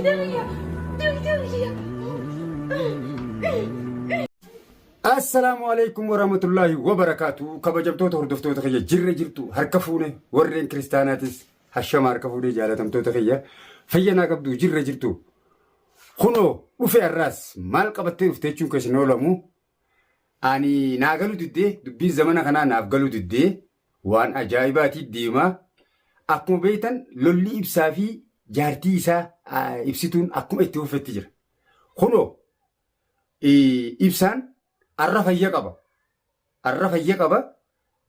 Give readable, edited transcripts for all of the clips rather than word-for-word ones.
Duyda duyda kiyya. Assalaamu alaikum warahmatullaahi wabarakaatu. Kabajamtoota hordoftoota kiyya jirra jirtu harka fuune warreen kiristaanaatis hashama harka fuudhee jaalatamtoota kiyya fayyanaa qabdu jirra jirtu. Kunoo dhufe har'aas maal qabattee dhufte jechuun keessan oolamu. Ani naa galu diddee dubbiin zamana kanaa naaf galu diddee waan ajaa'ibaatii deema. Akkuma beektan lolli ibsaa fi jaartii isaa ibsituun akkuma itti fufetti jira. Kunoo ibsaan arra fayya qaba. Arra fayya qaba.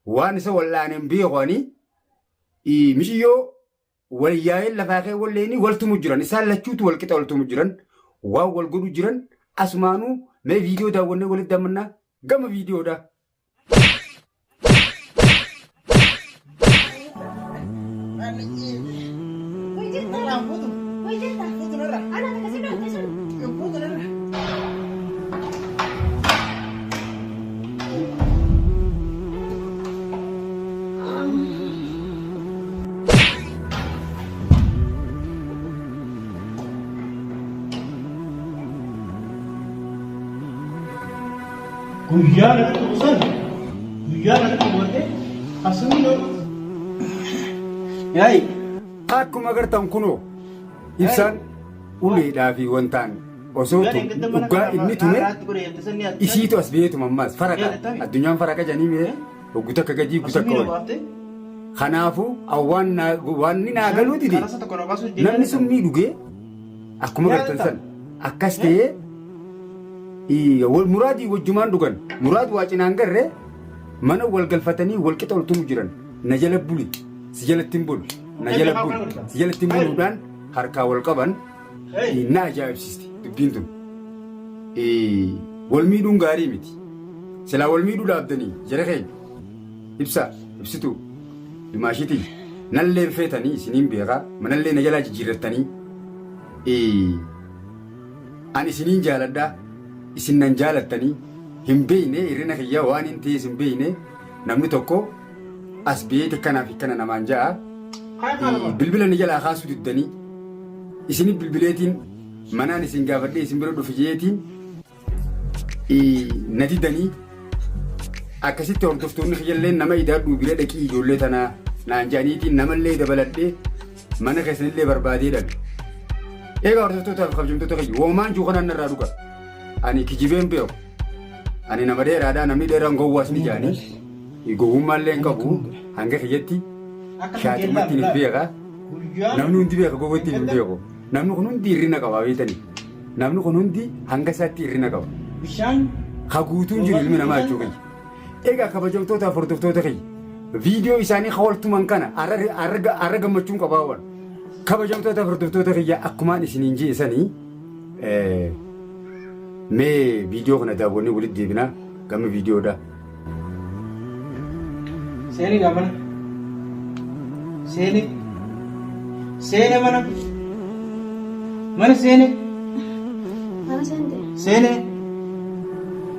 Waan isa wal'aaneen beeku ani miciyyoo wal yaa'een lafaa kee walleeni wal tumu jiran. Isaan lachuutu wal qixa wal tumu jiran. Waan wal godhu jiran asumaanuu mee viidiyoo daawwannee walitti dammannaa gama viidiyoodha. Guyyaa natti dhufu san guyyaa natti dhufu bartee asumii loon. Yaayi akkuma agartan kunoo ibsaan uleedhaa fi wantaan osoo dhugaa inni tume isiitu as beetuma ammaas faraqa addunyaan faraqa jedhanii mee hoggu takka gadii hoggu takka ol. Kanaafuu waan naa galuu dide namni summii dhugee akkuma gartan san akkas ta'ee muraadii wajjumaan dhugan muraad waa cinaan garree mana wal galfatanii wal qixa ol tumu jiran na jala buli si jalatti hin bulu na jala buli si jalatti hin buluudhaan harkaa wal qaban na ajaa'ibsiisti dubbiin tun. Wal miidhuun gaarii miti. Silaa wal miidhuu dhaabdanii jara keenya ibsaa ibsituu dimaashitii nallee feetanii isiniin beekaa manallee na jalaa jijjiirrattanii ani isiniin jaaladhaa isin nan jaalattanii hin beekne hirrina kiyyaa waan hin ta'ees hin beekne namni tokko as beeti kanaa fi kana namaan ja'a bilbila ni jalaa kaasuu diddanii isinii bilbileetiin manaan isin gaafadhee isin bira dhufe jeetiin na didanii akkasitti hordoftoonni kiyyallee nama idaadhuu bira dhaqii ijoollee tanaa naan jedhaniitiin namallee dabaladhee mana keessanillee barbaadee dhabe. Egaa hordoftootaa fi kabajamtoota kiyya woomaan jiru kanaan narraa dhuga. Ani kijibeen beeku. Ani nama dheeraadha namni dheeraan gowwaas ni jedhanii gowwummaallee hin qabu hanga kiyyatti shaaximatti hin beeka. Namni hundi beeka gowwatti hin beeku. Namni kun hundi hirrina qaba beektanii. Namni kun hundi hanga isaatti hirrina qaba. Bishaan Ka guutuun jiru ilmi namaa jechuu kiyya. Egaa kabajamtootaaf hordoftoota kiyya. Viidiyoo isaanii ka waltuman kana arra gammachuun qabaa waan. Kabajamtootaaf hordoftoota kiyya akkumaan isiniin ji'e sanii mee viidiyoo kana daawwannee walitti deebinaa gama viidiyoodhaa. Seeni gaa mana. Seeni. Seene mana. Mana seene. Mana seente. Seene.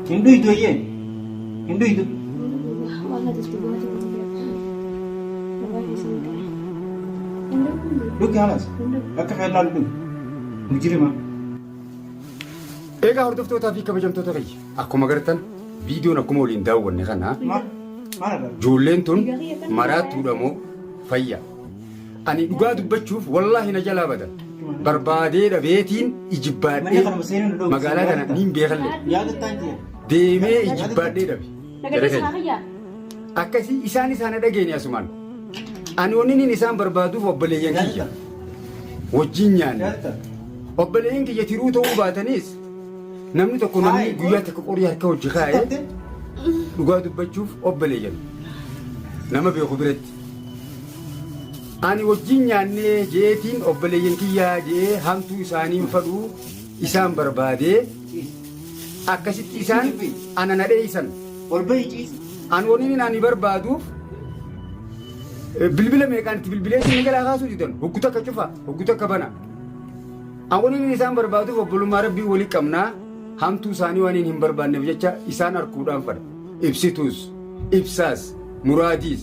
Hin dhuydu eyyee. Hin dhuydu. Waan ati itti goote kun beeku. Dhugaa keessan ta'e. Hin dhugu. Dhugi halas. Akka feellaa dhugi. Mujrima. Egaa hordoftootaa fi kabajamtoota kiyya akkuma gartan viidiyoon akkuma waliin daawwanne kana Maal maal agarra? ijoolleen tun maraattuudha moo fayya. Ani dhugaa dubbachuuf wallaahi na jalaa bada. Barbaadee dhabeetiin ijibbaadhee Mana kanuma seenuu nu dhowwu. magaalaa kana niin beekalle Yaadattaan jira. deemee ijibbaadhee dhabe. Jara Nagaddeessa keenya. kiyya. Akkasii isaan isaan dhageeni asumaan. Ani wanni isaan barbaaduuf obboleeyyan kiyya. Wajjin nyaanne. Yaadatta. Obboleeyyan kiyya tiruu ta'uu baatanis namni tokko namni guyyaa takka qorii harka hojii kaa'ee dhugaa dubbachuuf obboleeyyan nama beeku biratti. Ani wajjin nyaannee jeetiin obboleeyyan kiyyaa jee hamtuu isaanii hin fadhuu isaan barbaadee akkasitti isaan ana na dheeysan. Ol bahi ciisi. Ani waniin ani barbaaduuf bilbila meeqaan itti bilbilee isin jalaa kaasuu didan hoggu takka cufa hoggu takka bana. Ani waniin isaan barbaaduuf obbolummaa rabbii walii qabnaa hamtuu isaanii waan hin barbaanneef jecha isaan arkuudhaan fadha. Ibsituus, ibsaas, muraadiis.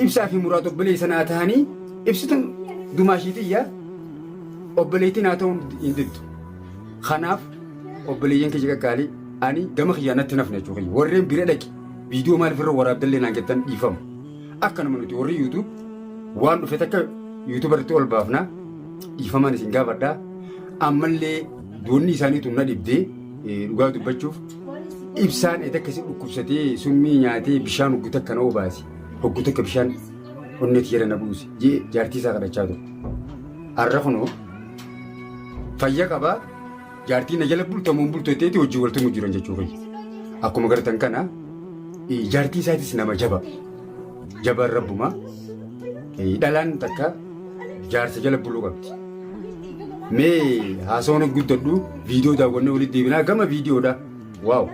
Ibsaa fi muraad obboleessa naa ta'anii ibsituun dumaashiitiyya. Obboleettii naa ta'uun hin diddu. Kanaaf obboleeyyan kiyya qaqqaalii ani gama kiyyaan natti nafne jechuu kiyya. Warreen bira dhaqi viidiyoo maaliif irra waraabdallee naan jettan dhiifama. Akkanuma nuti warri YouTube waan dhufe takka YouTube irratti ol baafna dhiifamaan isin gaafadha. Ammallee doonni isaanii tun na dhibdee dhugaa dubbachuuf ibsaan edda akkasi dhukkubsatee summii nyaatee bishaan hoggu takka na obaase hoggu takka bishaan onnee tiyya na buuse jee jaartii isaa kadhachaa ture. Har'a kunoo fayya qabaa jaartii na jala bultamu hin bultu jetteeti hojii waltumu jiran jechuu kiyya. Akkuma gartan kana jaartii isaatis nama jaba. Jabaan rabbuma dhalaan takka jaarsa jala buluu qabdi. Mee haasawaan guddadhu viidiyoo daawwannee walitti deebinaa gama viidiyoodha. Waaw.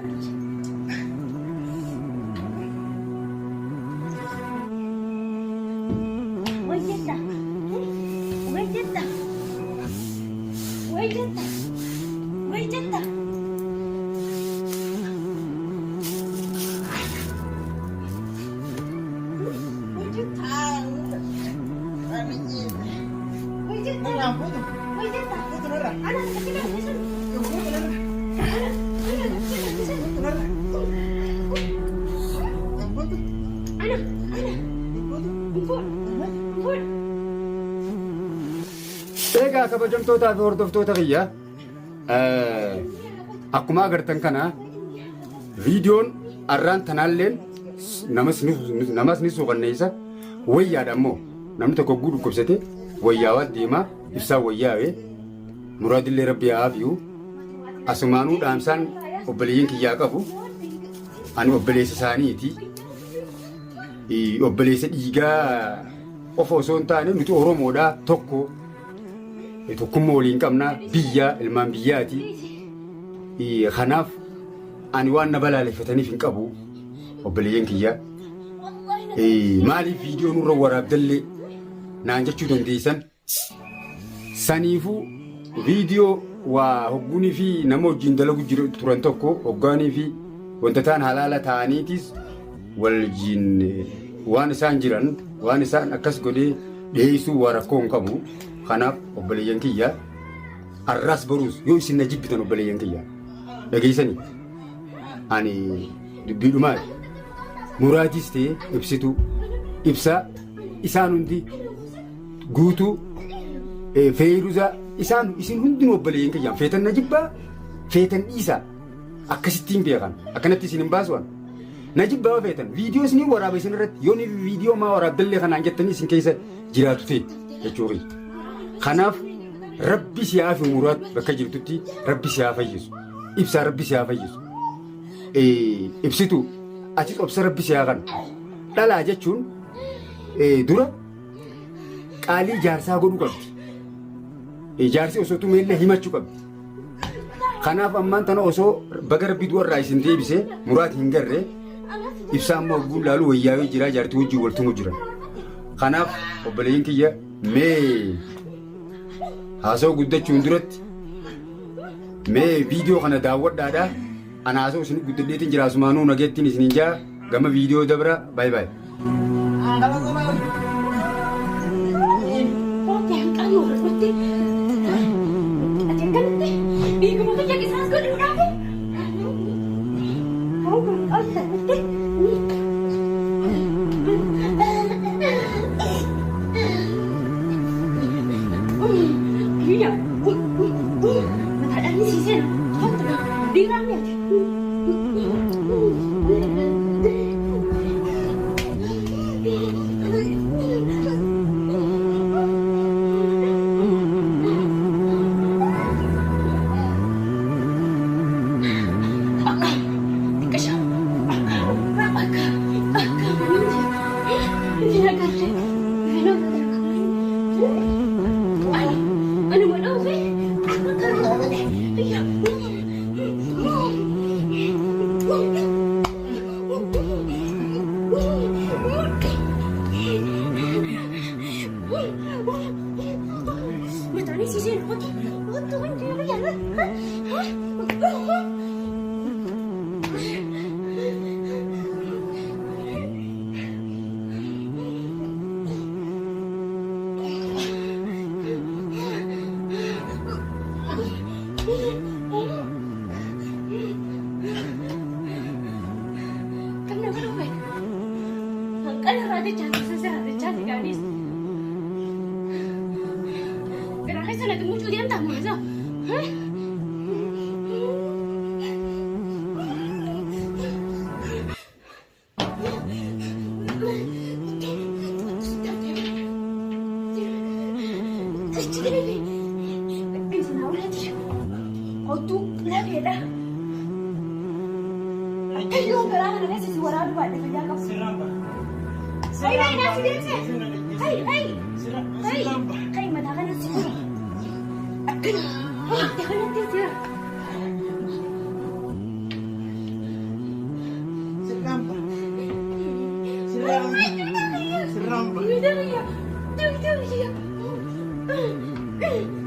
Way jetta. Way jetta. Way jetta. Way jetta. Way jetta. Way jetta. Way jetta. Ana ana ana. Egaa kabajamtootaa fi hordoftoota kiyya akkuma agartan kana viidiyoon arraan tanaalleen namas ni suukanneessa wayyaadha ammoo namni tokko hogguu dhukkubsate wayyaawaa deema ibsaa wayyaawee muraadillee rabbi haa aafiyu asumaanuu dhaamsaan obboleeyyan kiyyaa qabu ani obboleessa isaaniiti obboleessa dhiigaa qofa osoo hin taane nuti Oromoodha tokko tokkummaa waliin qabna biyya ilmaan biyyaati. Kanaaf ani waan na balaaleffataniif hin qabu obboleeyyan kiyya. Maaliif viidiyoo nurra waraabdallee naan jechuu dandeessan. Saniifuu viidiyoo waa hogguunii fi nama wajjin dalagu jiru turan tokko hoggaanii fi wanta ta'an halaala ta'aniitis wajjin waan isaan jiran waan isaan akkas godhee dhiyeessuu waa rakkoo hin qabu. Kanaaf obboleeyyan kiyya arraas boruus yoo isin na jibbitan obboleeyyan kiyya dhageessanii ani dubbii dhumaati muraadis ta'e ibsituu ibsaa isaan hundi guutuu feeruza isaan isin hundinuu obboleeyyan kiyyaan feetan na jibbaa feetan dhiisaa akkasittiin beekan akkanatti isin hin baasuwan na jibbaa feetan viidiyoo isinii waraaba isin irratti yoo ni viidiyoo maa waraabdallee kanaan jettanii isin keessa jiraatu ta'e jechuu kiyya. Kanaaf rabbi si haa fi muraad bakka jirtutti rabbi si haa fayyisu ibsaa rabbi si haa fayyisu ibsitu atis obsa rabbi si haa kanu dhalaa jechuun dura qaalii jaarsaa godhuu qabdi. Jaarsi osoo tumeellee himachuu qabdi. Kanaaf ammaan tana osoo baga rabbi du'arraa isin deebise muraati hin garre ibsaa ammoo ogguun laalu wayyaawee jira jaartii wajjin wal tumu jira. Kanaaf obboleeyyiin kiyya mee haasawaa guddachuun duratti mee viidiyoo kana daawwadhaadha. Ana haasawaa isin guddadheetiin jira asumaanuu nageettiin isiniin jaa gama viidiyoo dabra baay baay. Kooti hanqalii warra Ati akkamitti dhiiguma kiyya qisaas godhuudhaaf? Kiyya mataadhaan ni siiseen kottu dhiiraan ni ati. keessa na dhimmuchuu deemta maasa. Otuu lafeedha. Akka yoo garaa kana keessa si waraabuu baadhe fayyaa qabu. Sirraan ba'a. Hai, hai, nasi deemse. Hai, hai. Hai, hai mataa kanatti si jira. Akkana. Mataa kanatti jira. Sirraan ba'a. Sirraan ba'a. Sirraan ba'a. Sirraan ba'a.